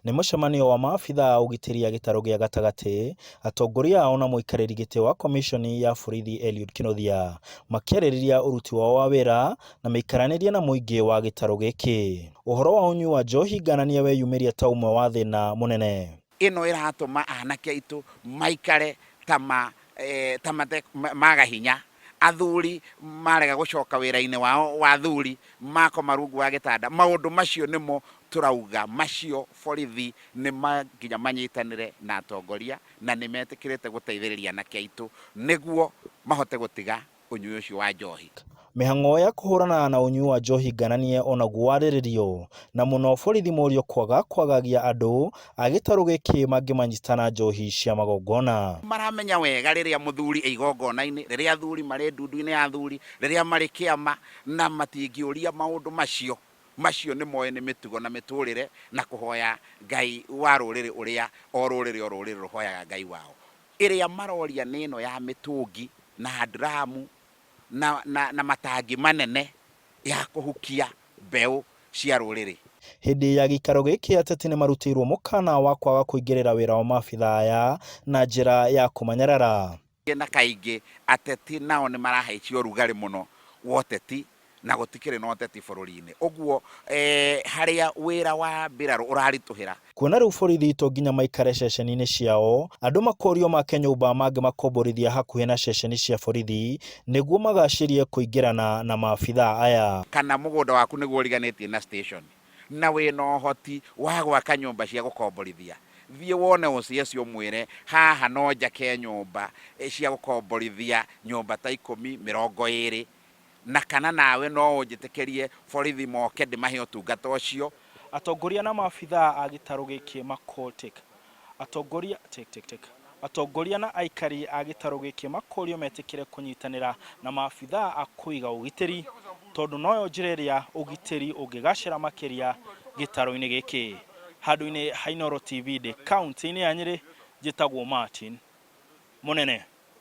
Nĩ mũcemanio wa maabitha a ũgitĩri a gĩtarũ gĩa gatagatĩ, atongoria ao na mũikarĩri gĩtĩ wa komiconi ya borithi Eliud Kinuthia makĩarĩrĩria ũruti wao wa wĩra na mĩikaranĩrie na mũingĩ wa gĩtarũ gĩkĩ. Ũhoro wa ũnyui wa njohi ngananie weyumĩria ta ũmwe wa thĩna mũnene. Ĩno ĩratũma anake aitũ maikare ta ma ta mate maga hinya. Athuri marega gũcoka wĩra-inĩ wao wa athuri, makoma rungu wa gĩtanda. Maũndũ macio nĩmo tũrauga macio borithi nĩ nginya manyitanĩre na atongoria na nĩ metĩkĩrĩte gũteithĩrĩria anake aitũ nĩguo mahote gũtiga ũnyui ũcio wa njohi. Mĩhang'o ya kũhũrana na ũnyui wa njohi ngananie onaguo warĩrĩrio, na mũno borithi morio kwaga kwagagia andũ a gĩtarũ gĩkĩ mangĩmanyita na njohi cia magongona. Maramenya wega rĩrĩa mũthuri e igongona-inĩ, rĩrĩa athuri marĩ ndundu-inĩ ya athuri, rĩrĩa marĩ kĩama, na matingĩũria maũndũ macio. Macio nĩ moĩ nĩ mĩtugo na mĩtũrĩre na kũhoya Ngai wa rũrĩrĩ ũrĩa o rũrĩrĩ o rũrĩrĩ rũhoyaga Ngai wao. Ĩrĩa maroria nĩ ĩno ya mĩtũngi na nduramu na, na, na matangi manene ya kũhukia mbeũ cia rũrĩrĩ. Hĩndĩ ya gĩikaro gĩkĩ ateti nĩmarutĩirwo mũkana wa kwaga kũingĩrĩra wĩra wa maabitha aya na njĩra ya kũmanyarara. Na kaingĩ ateti nao nĩ marahaicia ũrugarĩ mũno wa ũteti na gũtikĩrĩ na ũteti bũrũri-inĩ. Ũguo harĩa wĩra wa mbirarũ ũraritũhĩra. Kuona rĩu borithi to nginya maikare ceceni-inĩ ciao, andũ makorio make nyũmba mangĩmakomborithia hakuhĩ na ceceni cia borithi nĩguo magacĩrie kũingĩrana na maabithaa aya. Kana mũgũnda waku nĩguo ũriganĩtie na station na wĩna ũhoti wa gwaka nyũmba cia gũkomborithia, thiĩ wone OCS ũmwĩre haha no njake nyũmba cia gũkomborithia nyũmba ta ikũmi, 20, na kana nawe no ũnjĩtĩkĩrie borithi moke ndĩmahe ũtungata ũcio. Atongoria na maabithaa a gĩtarũ gĩkĩ makotik Atongoria tik tik tik Atongoria na aikari a gĩtarũ gĩkĩ makorio metĩkĩre kũnyitanĩra na maabithaa a kũiga ũgitĩri tondũ noyo njĩra ĩrĩa ũgitĩri ũngĩgacĩra makĩria gĩtarũ-inĩ gĩkĩ. Handũ-inĩ ha Inooro TV ndĩ kaũntĩ-inĩ ya Nyĩrĩ, njĩtagwo Martin Mũnene.